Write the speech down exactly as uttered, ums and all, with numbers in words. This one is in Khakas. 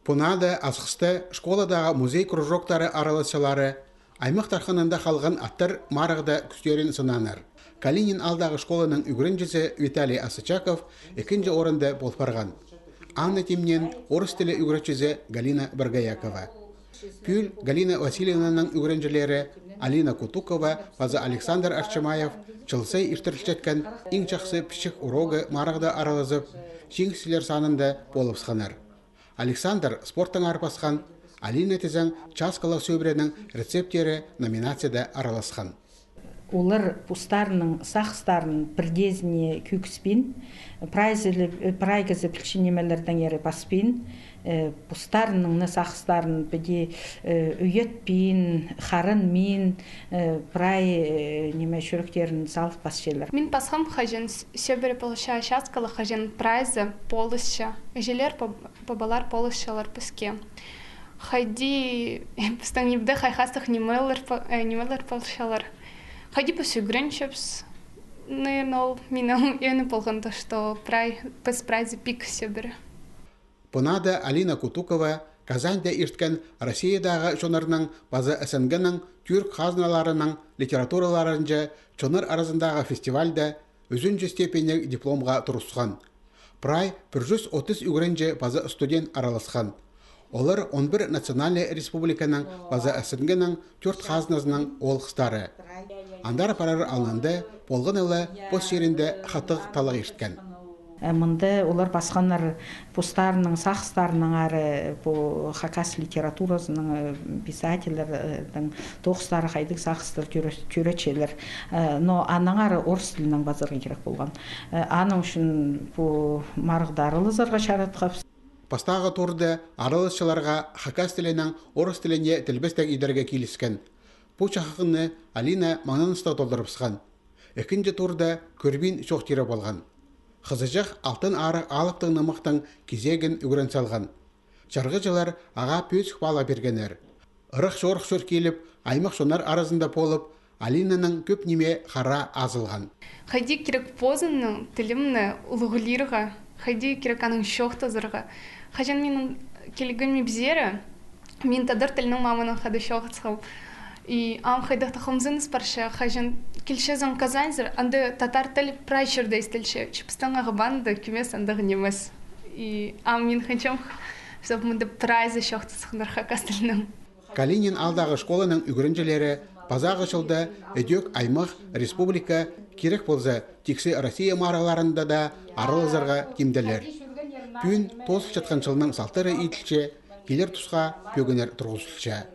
Пу наада Асхыста школадағы музей кружоктары араласчылары аймах тархынында халған аттар марығда кӱстерін сынаннар. Калинин аалдағы школаның ӱгренҷізі Виталий Асычаков ікінҷі орында пол парған. Аны тимнеен орыс тілі ӱгретчізі Галина Боргоякова. Пӱӱл Галина Васильевнаның ӱгренҷілері Алина Кутукова паза Александр Арчамаев чыл сай иртірілчеткен «Иң чахсы пічік урогы» марығда аралазып, чиңісчілер санында полыбысханнар. Александр спорттаң арпасхан, Алина тізең часкалығ сӧбіренің рецептері номинацияда араласхан. Олар постарының сағыстарын пірдеезіне кӧгіспин, прайзы-, прайзы пілче нимелердеңер паспин, э, постарының на сағыстарын піди, э, ӱйетпин, харанмин, э, прай, э, ниме, чӱректерін салып пасчалар. Мин пасхам, хаҷан с-, сӧбіре полча часкалығ, хаҷан прайзы полысча. Іҷелер, паб-, пабалар полысчалар піске. Хайди пістің нимде хайхастығ нимелер по-, э, нимелер полчалар. Хайди піс ӱгренчебіс. Наверное, ол минің ӧӧні полған, то, что прай-, піс прайзы пик сӧбіре. Пу наада Алина Кутукова Казаньда ирткен Россиядағы чоннарның паза СНГ-ның тӱрк хазналарының литератураларынҷа чоннар аразындағы фестивальда ӱзінҷі степеньніг дипломға турысхан. Прай пір чӱс отыс ӱгренҷі паза студент араласхан. Олар он пір национальный республиканың паза СНГ-ның тӧрт хазназының оолғыстары. Андар парар алнында полған ла пос чирінде хатығ таллағ ирткен. Э, мында олар пасханнар постарының сағыстарынаңар, э, пу хакас литературазының, э, писательлердің тоғыстары хайдағ сағыстар тӧре-, тӧречелер. Э, но аннаңар орыс тілінең пазарға кирек полған. Э, аның ӱчӱн пу марығда аралазарға чаратхабыс. Пастағы турда араласчыларға хакас тілінең орыс тіліне тілбестег идерге киліскен. Пу чахығны Алина маңнаныстығ толдырыбысхан. Ікінҷі турда кӧрбин чоохтирға полған. Хызыҷах «Алтын Арығ» алыптығ нымахтың кизегін ӱгрен салған. Чарғыҷылар ағаа пӧзік паалағ пиргеннер. Ырах-чорых чӧр киліп, аймах чоннар аразында полып, Алинаның кӧп ниме хараа азылған. Хайди кирек позының тілімні улуғлирға, хайди кирек аның чоохтазарға. Хаҷан минің килгенім пізер, мин тадар тілінең маманаң хада чоохтасхам. И ам хайдағ-да хомзыныс парча, хаҷан килчезің Казаньзар, анда татар тіл прай чирде истілче. Че пістің Ағбанда кӧмес андағ нимес. И ам мин хынчам, чтоб мында прайзы чоохтасханнар хакас тілінең. Калинин аалдағы школаның ӱгренҷілері пазағы чылда ідӧк аймах, республика, кирек полза, тиксі Россия марығларында даа аралазарға тимделер. Пӱӱн тоозылчатхан чылның салтары иділче, килер тусха пӧгіннер турғызылча.